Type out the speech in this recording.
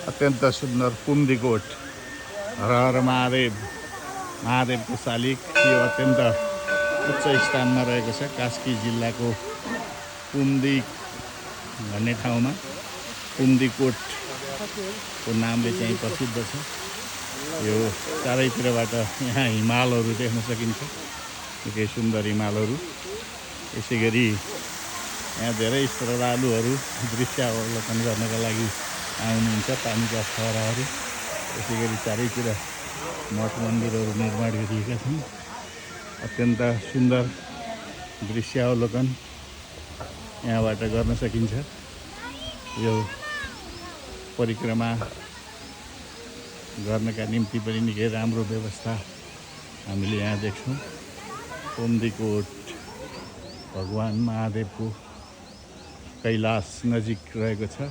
अत्यन्त सुन्दर पुम्दीकोट हर हर महादेव महादेवको शालिग यो अत्यन्त उच्च स्थानमा रहेको छ। कास्की जिल्लाको पुम्दी भन्ने ठाउँमा पुम्दीकोटको नामले चाहिँ प्रसिद्ध छ। यो चारैतिरबाट यहाँ हिमालहरू देख्न सकिन्छ, निकै सुन्दर हिमालहरू। यसै गरी यहाँ धेरै श्रद्धालुहरू दृश्यावलोकन गर्नका लागि आउनुहुन्छ, पानीका छहराहरू। यसै गरी चारैतिर मठ मन्दिरहरू निर्माण गरिएका छन्। अत्यन्त सुन्दर दृश्यावलोकन यहाँबाट गर्न सकिन्छ। यो परिक्रमा गर्नका निम्ति पनि निकै राम्रो व्यवस्था हामीले यहाँ देख्छौँ। पुम्दीकोट भगवान महादेवको कैलाश नजिक रहेको छ।